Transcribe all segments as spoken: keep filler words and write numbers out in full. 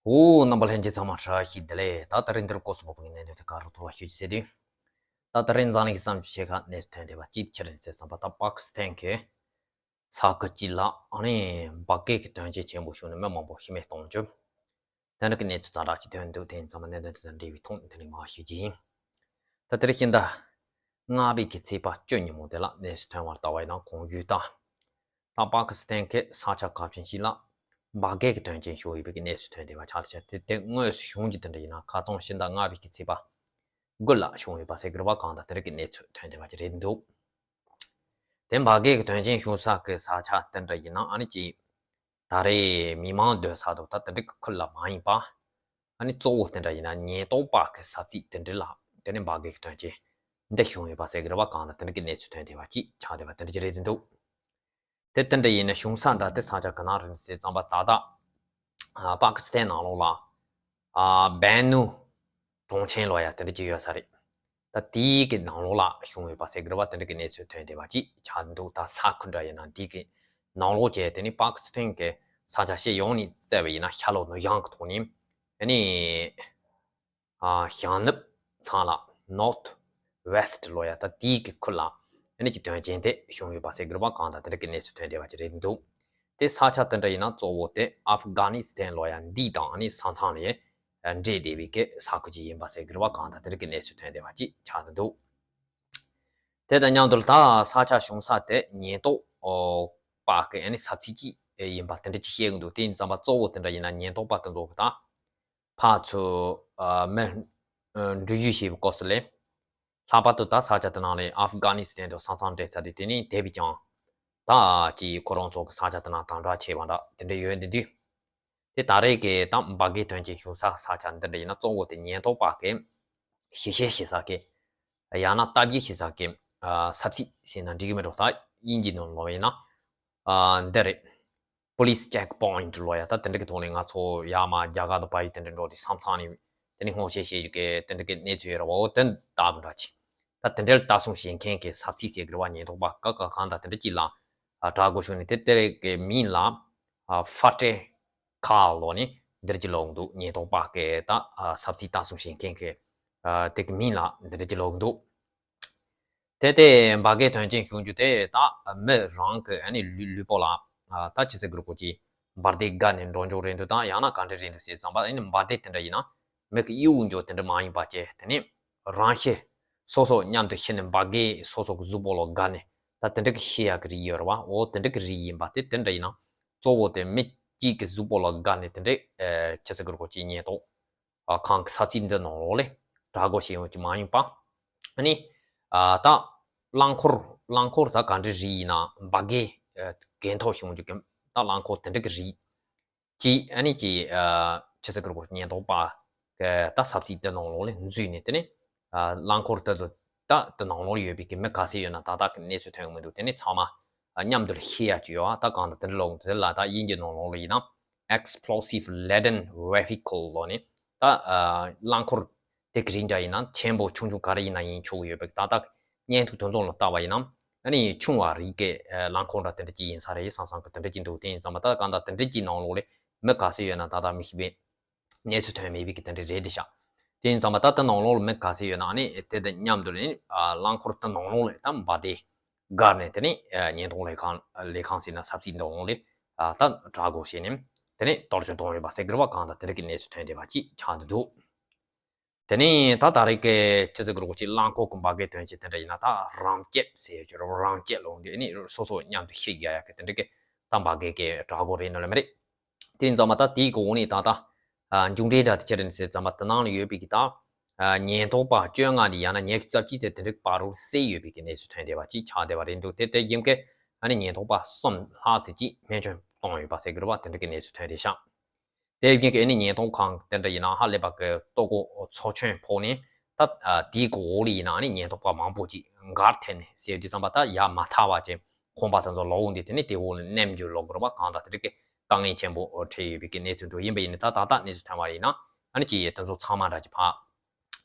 འོ། རྣམ་པ་ལྷན་རྒྱས་ཚང་མ་བཀྲ་ཤིས་བདེ་ལེགས། ད་ད་རིང་འདིར་སྐོར་སུ་བབས་པའི་གནད་དོན་དེ་ག་རུ་ཐུག་པ་ཞུ་རྒྱུ་ཟེར་དུས། ད་ད་རིང་འཛམ་གླིང་གི་བསམ་བློ་ཞིག་ཁ་གནས་སུ་ཐོན་བསྡད་པ་ཅིག་ཁྱེད་རང་ཚོས་བསམ་པ། ད་པ་ཀི་སི་ཐན་གྱི་ས་ཁུལ་གཅིག་ལ་ཨ་ནི་འབར་གས་ཀྱི་དོན་རྐྱེན་ཆེན་པོ་བྱུང་ནས་མི་མང་པོ་ཤི་རྨས་གཏོང་རྒྱུ། དེ་འདྲ་གི་གནས་ཚུལ་ཛ་དྲག་ཅིག་ཐོན་འདུག་དེ་ཡིན་ཙང་མ་གནད་དོན་དེ་དང་འབྲེལ་བའི་ཐོག་དེ་རིང་མར་ཞུ་རྒྱུ་ཡིན། ད་དེ་རིང་ཕྱི་ཟླ་ལྔ་པའི་གི་ཚེས་པ་བཅུ་ཉིན་མོ་དེ་ལ་གནས་ཚུལ་ཐོན་པར་ལྟ་བ་ཡིན་ན། གོང་ཞུས་ལྟར། ད་པ་ཀི་སི་ཐན་གྱི་ས་ཆ་ཁག་ཅིག་ལ་འབར་གས་ཀྱི་དོན་རྐྱེན་བྱུང་ཡོད་པའི་གནས་ཚུལ་ཐོན་བསྡད་པ་ཆགས་བསྡད་ཤག་དེ་དེ་དངོས་སུ་བྱུང་རྒྱུ་དེ་འདྲ་ཡིན་ན་ཁ་སང་ཕྱི་ཟླ་ལྔ་པའི་གི་ཚེས་པ་དགུ་ལ་བྱུང་ཡོད་པ་ཟེར་གྱི་རེད་པ། གང་ལྟར་དེ་རིང་གི་གནས་ཚུལ་ཐོན་བསྡད་པ་ཅིག་རེད་འདུག་དེ་འབར་གས་ཀྱི་དོན་རྐྱེན་བྱུང་ས་གི་ས་ཆ་དེ་འདྲ་ཡིན་ན་ཨ་ནི་ཅིག་ད་རེས་མི་མང་སྡོད་ས་དང་ད་དེ་འདྲ་གི་ཁུལ་ལ་མ་ཡིན་པ། ཨ་ནི་གཙོ་བོ་དེ་འདྲ་ཡིན་ན་ཉེན་རྟོག་པ་གི་ས་ཚིགས་དེ་འདྲ་ལ་དེ་ནས་འབར་གས་ཀྱི་དོན་རྐྱེན་འདི་བྱུང་ཡོད་པ་ཟེར་གྱི་རེད་པ། གང་ལྟར་དེ་འདྲ་གི་གནས་ཚུལ་ཐོན་བསྡད་པ་ཅིག་ཆགས་བསྡད་པ་དེ་འདྲ་ཅིག་རེད་འདུག་དེ་དེ་འདྲ་ཡིན་ན་བྱུང་ས་འདྲ་དེ་ས་ཆ་ག་ན་རེད་ཟེར་ཙམ་པ། ད་ལྟ་ཨ་པ་ཀི་སི་ཐན་ནང་ལོགས་ལ་ཨ་བན་ནུ་གྲོང་ཁྱེར་ལབ་ཡ་དེ་འདྲ་ཅིག་ཡོད་ས་རེད། ད་དེའི་གི་ནང་ལོགས་ལ་བྱུང་ཡོད་པ་ཟེར་གྱི་རེད་པ། དེ་འདྲ་གི་གནས་ཚུལ་ཐོན་བསྡད་པ་ཅིག་ཆགས་འདུག་ད་ས་ཁུལ་འདྲ་ཡིན་ན་དེའི་གི་ནང་ལོགས་བྱས། དེ་ནི་པ་ཀི་སི་ཐན་གི་ས་ཆ་ཕྱེ་ཡོངས་ནས་བཙལ་བ་ཡིན་ན་ཤར་ལྷོ་ནུབ་བྱང་གི་ཐོག་ནས་ཨ་ནི་ཨ་བྱང་ནུབ་ཚང་ལ་North West ལབ་ཡ་ད་དེའི་གི་ཁུལ་ལ་ཨ་ནི་གི་དོན་རྐྱེན་དེ་བྱུང་ཡོད་པ་ཟེར་གྱི་རེད་པ། གང་ལྟར་དེ་འདྲ་གི་གནས་ཚུལ་ཐོན་བསྡད་པ་ཅིག་རེད་འདུག་དེ་ས་ཆ་དེ་འདྲ་ཡིན་ན་གཙོ་བོ་དེ་ཨབ་གྷ་ནི་སི་ཐན་ལབ་ཡ་འདི་དང་ཨ་ནི་ས་མཚམས་ལ་འདྲེས་བསྡད་པའི་གི་ས་ཁུལ་ཅིག་ཡིན་པ་ཟེར་གྱི་རེད་པ། གང་ལྟར་དེ་འདྲ་གི་གནས་ཚུལ་ཐོན་བསྡད་པ་ཅིག་ཆགས་འདུག་དེ་དང་མཉམ་དུ་ད་ས་ཆ་བྱུང་ས་དེ་ཉེན་རྟོག་པ་གི་ཨ་ནི་ས་ཚིགས་ཅིག་ཡིན་པ་དེ་འདྲ་ཅིག་བཤད་གི་འདུག་དེ་ཡིན་ཙམ་པ་གཙོ་བོ་དེ་འདྲ་ཡིན་ན་ཉེན་རྟོག་པ་དེ་ཚོ་གི་ད་ཕར་ཚུར་མི་འགྲུལ་བཞུད་བྱེད་པའི་སྐབས་སུ་ལས། ལྷག་པར་དུ་ད་ས་ཆ་དེ་ནང་ལ་ཨབ་གྷ་ནི་སི་ཐན་དང་ས་མཚམས་འདྲེས་ཚར་དུས་དེ་ནས་དེ་བས་ཀྱང་ད་ཅིག་ཁོ་རང་ཚོ་གི་ས་ཆ་དེ་ནང་དམ་དྲག་བྱས་པ་འདྲ་དེ་འདྲ་ཡོད་འདི་འདུག་དེ་ད་རེས་ཀྱི་ད་འབར་གས་དོན་རྐྱེན་བྱུང་ས་ས་ཆ་འདི་འདྲ་ཡིན་ན་གཙོ་བོ་དེ་ཉེན་རྟོག་པ་གི་ཞིབ་བཤེར་བྱེད་ས་གི་ཡང་ན་ལྟ་བཤལ་བྱེད་ས་གི་ས་ཚིགས་ཟེར་ན་འགྲིག་གི་མེད་འགྲོ། ད་དབྱིན་ཇིའི་ནང་ལོགས་ཡིན་ན་འདི་རེད། Police checkpoint ལབ་ཡ་ད་དེ་འདྲ་གི་ཐོག་ནས་ང་ཚོ་ཡར་མར་རྒྱ་གར་དང་བལ་ཡུལ་དེ་འདྲ་འགྲོ་དུས་ས་མཚམས་ནས་དེ་ནས་སྔོག་བཤེར་བྱེད་རྒྱུ་གི་དེ་འདྲ་གི་གནས་ཚུལ་ཡོད་རེད་པ། འོ་དེ་ལྟ་བུ་འདྲ་ཅིག་ད་དེ་འདྲ་ལ་ལྟ་སྲུང་བྱེད་མཁན་གྱི་ས་ཚིགས་ཟེར་གི་རེད་པ། ཉེན་རྟོག་པ་ག་ག་གང་དང་དེ་འདྲ་ཅིག་ལ་ཨ་དྲག་དགོས་བྱུང་ནས་དེ་དེ་རེད་གི་མིང་ལ་ཨ་ཧྥ་ཏེ་ཁ་ལབ་ནས་འདིར་ཅིག་ལབ་གི་འདུག་ཉེན་རྟོག་པ་གི་ད་ཨ་ས་ཚིགས་ལྟ་སྲུང་བྱེད་མཁན་གྱི་ཨ་དེ་གི་མིང་ལ་འདི་འདྲ་ཅིག་ལབ་གི་འདུག་དེ་དེ་འབར་གས་དོན་རྐྱེན་བྱུང་རྒྱུ་དེ་ད་མི་རང་གི་ཨ་ནི་ལུས་ལུས་པོ་ལ་ཨ་ད་ཅི་ཟེར་དགོས་རེད། ཁོ་ཅིག་འབར་མདེལ་བརྒལ་ནས་འགྲོ་འགྲོ་རེད་འདུག་དང་ཡང་ན་ག་འདྲ་རེད་འདུག་ཟེར་ཙམ་པ། ཨ་ནི་འབར་མདེལ་དེ་འདྲ་ཡིན་ན་མི་གི་གཡས་འགྱོ་དེ་འདྲ་མ་ཡིན་པ་བྱས། དེ་ནས་རང་ཤི་སོ་སོ་མཉམ་དུ་ཤི་ནས་འབར་གས་སོ་སོ་གི་གཟུགས་པོ་ལ་བརྒལ་ནས་ད་དེ་འདྲ་གི་ཤི་ཡག་གི་རིགས་ཡོད་རེད་པ། འོ་དེ་འདྲ་གི་རིགས་ཡིན་པ་དེ་དེ་འདྲ་ཡིན་ན་གཙོ་བོ་དེ་མི་གཅིག་གི་གཟུགས་པོ་ལ་བརྒལ་ནས་དེ་འདྲ་ཨ་ཅི་ཟེར་དགོས་རེད། ཁོ་ཅིག་ཉེན་རྟོག་ཨ་ཁང་གི་ས་ཚིགས་འདི་ནང་ལོགས་ལ་དྲག་དགོས་བྱེད་ཡོང་གི་མ་ཡིན་པ། ཨ་ནི་ཨ་ད་རླངས་འཁོར་རླངས་འཁོར་ད་ག་འདྲ་རིགས་ཡིན་ན་འབར་གས་ཨ་གས་འཐོར་བྱུང་རྒྱུ་གི་ད་རླངས་འཁོར་དེ་འདྲ་གི་རིགས་ཅིག་ཨ་ནི་ཅིག་ཨ་ཅི་ཟེར་དགོས་རེད། ཉེན་རྟོག་པ་གི་ད་ས་ཚིགས་འདི་ནང་ལོགས་ལ་འཛུལ་ནས་དེ་ནས་ཨ་རླངས་འཁོར་དེ་ཚོ་ད་དེ་ནང་ལོགས་ལ་ཡོད་པའི་གི་མི་ག་ཚད་ཡོད་ན་ད་ལྟ་གི་གནས་ཚུལ་ཐོན་གི་མི་འདུག་དེ་ནས་ཚང་མ་མཉམ་དུ་ཤི་ཡག་ཅིག་ཡོད་ཨ། ད་གང་ལྟར་དེ་འདྲ་ལབ་དེ་ལ་ད་དབྱིན་ཇིའི་ནང་ལོགས་ལ་ཡིན་ན་explosive laden vehicle ལབ་ནས་ད་ཨ་རླངས་འཁོར་དེ་གི་རིགས་འདྲ་ཡིན་ན་ཆེན་པོ་ཆུང་ཆུང་ག་རེ་ཡིན་ན་ཡིན་ཆོག་གི་ཡོད་པའི་ད་ལྟ་བརྙན་ཐུང་དེ་ཚོ་ལ་བལྟས་པ་ཡིན་ན་ཨ་ནི་ཆུང་བ་རིགས་ཀྱི་ཨ་རླངས་འཁོར་འདྲ་དེ་འདྲ་ཅིག་ཡིན་ས་རེད་བསམ་བསམ་གི་དེ་འདྲ་ཅིག་འདུག་དེ་ཡིན་ཙང་མ་ད་གང་ལྟར་དེ་འདྲ་ཅིག་ནང་ལོགས་ལ་མི་ག་ཚད་ཡོད་ན་ད་ལྟ་མི་ཤེས་པས། གནས་ཚུལ་ཐོན་མེད་པའི་གི་དེ་འདྲ་རེད་དེ་ཤག་དེ་ཡིན་ཙང་མ་ད་ལྟ་ནང་ལོགས་ལ་མི་ག་ཚད་ཡོད་ན་ཨ་ནི་དེ་དང་མཉམ་དུ་ནི་ཨ་རླངས་འཁོར་དེ་ནང་ལོགས་ལ་ད་འབར་མདེལ་བརྒལ་ནས་དེ་ནི་ཨ་ཉེན་རྟོག་ལས་ཁང་ལས་ཁང་ཟེར་ན་ས་ཚིགས་ནང་ལོགས་ལ་ཨ་ད་དྲག་དགོས་བྱས་ནས་དེ་ནི་གཏོར་སྐྱོན་བཏང་ཡོད་པ་ཟེར་གི་རེད་པ། གང་ལྟར་དེ་འདྲ་གི་གནས་ཚུལ་ཐོན་བསྡད་པ་ཅིག་ཆགས་འདུག་དེ་ནས་ད་ད་རེས་ཀྱི་ཅི་ཟེར་དགོས་རེད། ཅིག་རླངས་འཁོར་གྱི་འབར་གས་དོན་རྐྱེན་དེ་འདྲ་ཡིན་ན་ད་རང་སྐྱོབ་ཟེར་ཡོད་ཀྱི་རེད། རང་སྐྱོབ་ལབ་འདི་ཨ་ནི་སོ་སོ་མཉམ་དུ་ཤི་རྒྱག་ཡག་གི་དེ་འདྲ་གི་ད་འབར་གས་ཀྱི་དྲག་དགོས་རེད་ནོ་ལ་མ་རེད། དེ་ཡིན་ཙང་མ་ད་དེའི་གོང་ནས་ད་ལྟ་ཨ་མཇུག་འབྲས་འདྲ་དེ་ཅི་རེད་ཟེར་ཙང་མ་དེ་ནང་ལ་ཡོད་པའི་གི་ད་ཨ་ཉེན་རྟོག་པ་བཅོ་ལྔ་ནས་ཡང་ན་ཉི་ཤུ་རྩ་གཅིག་ཙམ་དེ་འདྲ་བར་དུ་བསད་ཡོད་པའི་གི་གནས་ཚུལ་ཐོན་བསྡད་པ་ཅིག་ཆགས་བསྡད་པ་རེད་འདུག་དེ་དེ་རྒྱུན་གྱི་ཨ་ནི་ཉེན་རྟོག་པ་གསུམ་ལྷག་ཙམ་ཅིག་རྨས་སྐྱོན་བཏང་ཡོད་པ་ཟེར་གི་རེད་པ། དེ་འདྲ་གི་གནས་ཚུལ་ཐོན་བསྡད་ཤག་དེ་བཞིན་གྱི་ཨ་ནི་ཉེན་རྟོག་ཁང་དེ་འདྲ་ཡིན་ན་ཧ་ལས་པ་གི་ལྟོ་གོས་ཚོགས་ཆེན་ཕོག་ནས་ད་ཨ་དེའི་གོ་འོག་ལ་ཡིན་ན་ཨ་ནི་ཉེན་རྟོག་པ་མང་པོ་ཅིག་འགར་ཐལ་ནས་ཟེར་དུས་ཙམ་པ་ད་ཡར་མ་ཐར་བ་ཅན་ཁང་པ་དེ་ཚོ་ལོག་འོང་དུས་དེ་ནི་དེ་འོག་ལ་མནན་རྒྱུ་ལོག་གི་རེད་པ། གང་ལྟར་དེ་འདྲ་གི་དཀའ་ངལ་ཆེན་པོ་འཕྲད་ཡོད་པའི་གི་གནས་ཚུལ་འདུག་ཡིན་པ་ཡིན་ན་ད་ད་ལྟ་གནས་ཚུལ་ཐོན་པ་ཡིན་ན་ཨ་ནི་ཅིག་དེ་ཚོ་ཚང་མ་འདྲ་ཅིག་ཕར་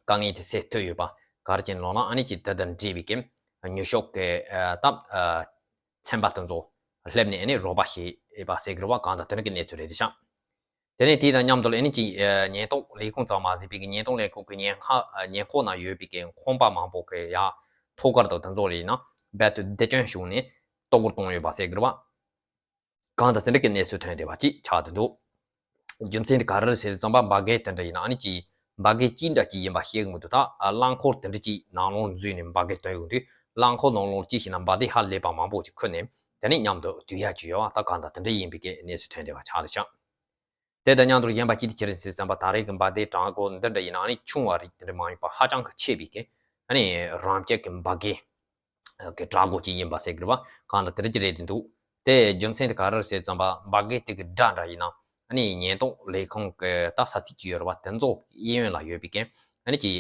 དཀའ་ངལ་དེ་སེལ་ཐུབ་ཡོད་པ་ག་རེ་ཅན་ལོག་ན་ཨ་ནི་ཅིག་དེ་དང་འབྲེལ་བའི་གི་ཉོ་ཤོག་གི་ཨ་ད་ཨ་ཚན་པ་དེ་ཚོ་སླེབས་ནས་ཨ་ནི་རོགས་པ་བྱེད་པ་ཟེར་གི་རེད་པ། གང་ལྟར་དེ་འདྲ་གི་གནས་ཚུལ་རེད་དེ་ཤག་དེ་ནས་དེ་དང་མཉམ་དུ་ཨ་ནི་ཅིག་ཉེན་རྟོག་ལས་ཁུངས་ཙམ་མ་ཟད་པའི་གི་ཉེན་རྟོག་ལས་ཁུངས་ཀྱི་ཉེན་ཁ་ཉེན་ཁོག་ནང་ཡོད་པའི་གི་ཁང་པ་མང་པོ་གི་ཡ་ཐོག་ཁར་དང་དེ་ཚོ་ལ་ཡིན་ན་རྦད་དེ་བདེ་སྐྱོན་བྱུང་ནས་གཏོར་རྒོལ་བཏང་ཡོད་པ་ཟེར་གི་རེད་བ། གང་ལྟར་དེ་འདྲ་གི་གནས་ཚུལ་ཐོན་བསྡད་པ་ཅིག་ཆགས་བསྡད་འདུག་རྒྱུ་མཚན་དེ་ག་རེ་རེད་ཟེར་ཙམ་པ་འབར་གས་དེ་འདྲ་ཡིན་ན་ཨ་ནི་ཅིག་འབར་གས་ཅི་འདྲ་ཅིག་ཡིན་པ་ཤེས་གི་མི་འདུག་ད་རླངས་འཁོར་དེ་འདྲ་ཅིག་ནང་ལོགས་འཛུལ་ནས་འབར་གས་བཏང་ཡོང་དུས་རླངས་འཁོར་ནང་ལོགས་ཅི་ཞིག་ན་འབར་མདེལ་ཧ་ལས་པ་མང་པོ་ཅིག་ཁུར་ནས་དེ་ནས་མཉམ་དུ་སྡོད་ཡ་ཅིག་ཡོད་བ། ད་གང་ལྟར་དེ་འདྲ་ཡིན་པའི་གི་གནས་ཚུལ་ཐོན་བསྡད་པ་ཆགས་བསྡད་ཤག་དེ་དང་མཉམ་དུ་གཞན་པ་ཅི་དེ་ཅི་རེད་ཟེར་ཙམ་པ་ད་རེས་ཀྱི་འབར་མདེལ་གྲགས་འགོ་འདི་འདྲ་ཡིན་ན་ཨ་ནི་ཆུང་བ་རིགས་དེ་འདྲ་མ་ཡིན་པ་ཧ་ཅང་གི་ཆེ་བའི་གི་ཨ་ནི་རང་རྐྱ་གི་འབར་གས་གི་གྲགས་འགོ་ཅིག་ཡིན་པ་ཟེར་གི་རེད་བ། གང་ལྟར་དེ་འདྲ་ཅིག་རེད་དེ་འདུག་དེ་རྒྱུ་མཚན་དེ་ག་རེ་རེད་ཟེར་ཙམ་པ་འབར་གས་དེ་གི་སྒྲ་འདྲ་ཡིན་ན་ཨ་ནི་ཉེན་རྟོག་ལས་ཁང་གི་ད་ས་ཚིགས་ཅིག་ཡོད་རེད་བ། དེ་ཚོ་གཡས་གཡོན་ལ་ཡོད་པའི་གི་ཨ་ནི་ཅིག་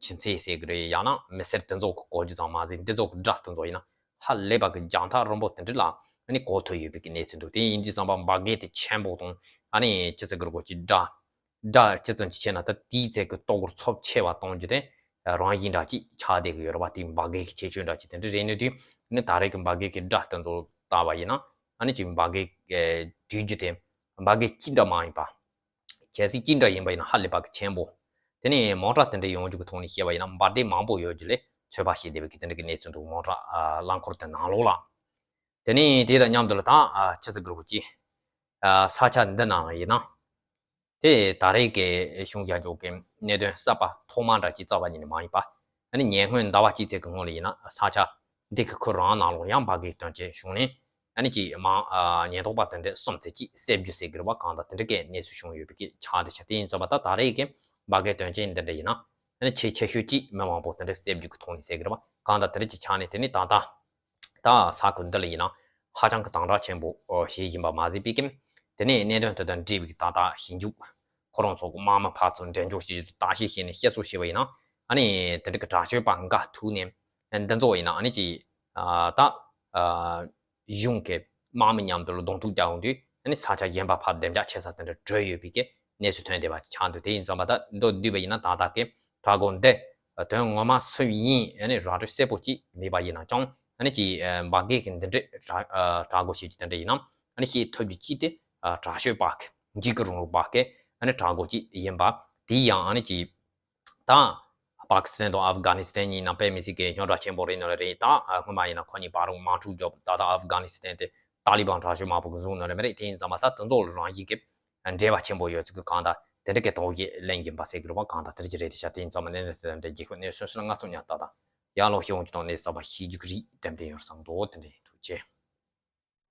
ཁྱིམ་མཚེས་ཟེར་གི་རེད། ཡང་ན་མི་སེར་དེ་ཚོ་གི་གོ་རྒྱུ་ཙམ་མ་ཟད་འདི་ཚོ་གི་སྒྲ་དེ་ཚོ་ཡིན་ན་ཧ་ལས་པ་གི་རྒྱང་ཐག་རིང་པོ་དེ་འདྲ་ལ་ཨ་ནི་གོ་ཐུབ་ཡོད་པའི་གི་གནས་ཚུལ་འདུག་དེ་ཡིན་དུས་ཙམ་པ་འབར་གས་དེ་ཆེན་པོ་དང་ཨ་ནི་ཅི་ཟེར་གི་རེད་གོ་ཅིག་སྒྲ་སྒྲ་ཅི་ཙམ་ཅིག་ཆེ་ན་ད་དེའི་ཚད་ཀྱི་གཏོར་རྒོལ་ཚབས་ཆེ་བ་གཏོང་རྒྱུ་དེ་རང་བཞིན་འདྲ་ཅིག་ཆགས་བསྡད་ཀྱི་ཡོད་རེད་བ། དེའི་འབར་གས་ཀྱི་ཁྱད་ཆོས་འདྲ་ཅིག་དེ་འདྲ་རེད་ནི་དུས་ནི་ད་རེས་ཀྱི་འབར་གས་ཀྱི་སྒྲ་དེ་ཚོ་ལྟ་བ་ཡིན་ན་ཨ་ནི་ཅིག་འབར་གས་བསྡུས་རྒྱུ་དེ་འབར་གས་གཅིག་འདྲ་མ་ཡིན་པ། གལ་སྲིད་གཅིག་འདྲ་ཡིན་པ་ཡིན་ན་ཧ་ལས་པ་གི་ཆེན་པོ། དེ་ནས་མོ་ཊ་དེ་འདྲ་ཡོང་རྒྱུ་གི་ཐོག་ནས་བཤད་པ་ཡིན་ན་འབར་མདེལ་མང་པོ་ཡོད་རྒྱུ་ལས་ཚོད་དཔག་བྱེད་བསྡད་པའི་གི་དེ་འདྲ་གི་གནས་ཚུལ་འདུག་མོ་ཊ་རླངས་འཁོར་དེ་ནང་ལོགས་ལ། དེ་ནས་དེ་དང་མཉམ་དུ་ལ་ད་ཆི་ཟེར་གི་རེད་གོ་ཅིག་ས་ཆ་འདི་ནང་ལ་ཡིན་ན། དེ་ད་རེས་ཀྱི་གཞུང་ཞབས་ཕྱོགས་ཀྱི་གནད་དོན་གསར་པ་ཐོག་མ་འདྲ་ཅིག་བཙལ་བ་ཉིད་ནས་མ་ཡིན་པ། ཨ་ནི་ཉེ་སྔོན་ཟླ་བ་གཅིག་ཙམ་གྱི་སྔོན་ལ་ཡིན་ན་ས་ཆ་འདི་གི་ཁུལ་རང་ནང་ལོགས་ཡང་འབར་གས་དོན་རྐྱེན་བྱུང་ནས་ཨ་ནི་ཅིག་མང་ཉེན་རྟོག་པ་དེ་འདྲས་གསུམ་ཙམ་ཅིག་བསད་རྒྱུ་ཟེར་གི་རེད་བ། གང་ལྟར་དེ་འདྲ་གའི་གནས་ཚུལ་བྱུང་ཡོད་པའི་གི་ཆ་དེ་ཆ་དེ་ཡིན་ཙམ་པ་ད་ད་རེས་ཀྱི་འབར་གས་དོན་རྐྱེན་འདི་འདྲ་ཡིན་ན་ཨ་ནི་ཆེས་ཆེ་ཤོས་ཅིག་མི་མང་པོ་དེ་འདྲས་བསད་རྒྱུ་གི་ཐོག་ནས་ཟེར་གི་རེད་བ། གང་ལྟར་དེ་འདྲ་ཅིག་ཆགས་ནས་དེ་ནས་ད་ལྟ། ད་ས་ཁུལ་འདི་ལ་ཡིན་ན་ཧ་ཅང་གི་དམ་དྲག་ཆེན་པོ་བྱེད་བཞིན་པ་མ་ཟད་པའི་ཀྱང་དེ་ནས་གནད་དོན་དེ་དང་འབྲེལ་བའི་ད་ལྟ་ཞིབ་འཇུག་ཁོ་རང་ཚོ་གི་དམག་མི་ཕར་ཚུར་འགྲན་ཞུགས་བྱེད་རྒྱུ་བརྟག་དཔྱད་བྱས་ནས་བཤད་སྲོལ་བྱས་པ་ཡིན་ན་ཨ་ནི་དེ་འདྲ་གི་དྲག་སྤྱོད་པ་འགའ་ཐུག་ནས་འདི་ཚོ་ཡིན་ན་ཨ་ནི་ཅིག་ད་གཞུང་གི་དམག་མི་མཉམ་དུ་ལ་གདོང་ཐུག་རྒྱག་ཡོང་དུས་ཨ་ནི་ས་ཆ་གཞན་པ་ཕར་བདེ་འཇགས་ཆེ་ས་དེ་འདྲ་བྲོས་ཡོད་པའི་ཀྱི་གནས་ཚུལ་ཐོན་བསྡད་པ་ཆགས་འདུག་དེ་ཡིན་ཙམ་པ་ད་མདོར་བསྡུས་པ་ཡིན་ན་ད་ལྟ་གི་དྲག་འགོ་འདི་དོན་ངོ་མ་སུ་ཡིན་ཨ་ནི་ར་སྤྲོད་གསལ་པོ་ཅིག་མེད་པ་ཡིན་ན་ཀྱང་ཨ་ནི་ཅིག་འབར་གས་ཀྱི་འདི་འདྲས་དྲག་འགོ་བྱེད་ཀྱི་དེ་འདྲ་ཡིན་ན་ཨ་ནི་ཤེས་ཐུབ་རྒྱུ་ཅིག་དེ་དྲག་སྤྱོད་པ་གི་འཇིགས་སྐུལ་རིང་ལུགས་པ་གི་ཨ་ནི་དྲག་འགོ་ཅིག་ཡིན་པ་དེ་ཡང་ཨ་ནི་ཅིག་ད་པ་ཀི་སི་ཐན་དང་ཨབ་གྷ་ནི་སི་ཐན་གཉིས་ནང་དཔེ་མི་སྲིད་ཀྱི་རྙོག་དྲ་ཆེན་པོ་རེད་ནོ་རེད། ད་སྔོན་མ་ཡིན་ན་ཁོ་གཉིས་བར་དུ་དམག་འཁྲུག་བརྒྱབ། ད་ལྟ་ཨབ་གྷ་ནི་སི་ཐན་དེ་ཏཱ་ལི་བན་དྲག་སྤྱོད་དམག་དཔུང་གིས་བཟུང་ནོ་རེད་མ་རེད། དེ་ཡིན་ཙང་མ་ད་དེ་ཚོ་ལ་རང་བཞིན་གྱི་འབྲེལ་བ་ཆེན་པོ་ཡོད་ཚུལ་གྱི་གང་ལྟར་དེ་འདྲ་གི་དོགས་གཞི་གླེང་གིན་པ་ཟེར་གི་རེད་བ། གང་ལྟར་དེ་འདྲ་ཅིག་རེད་དེ་ཤ་དེ་ཡིན་ཙང་མ་གནད་དོན་དེ་འདྲ་རྒྱལ་ཁབ་གནས་ཚུལ་སོགས་ལ་ང་ཚོ་ཉར་ལྟ་དང་ཡར་ལོངས་ཤེས་འོང་གི་དང་གནས་གསར་པ་ཤེས་རྒྱུ་གི་རིགས་ཏན་ཏན་ཡོད་བསམ་འདུག་དེ་འདྲ་ཡིན། ཐུགས་རྗེ་ཆེ།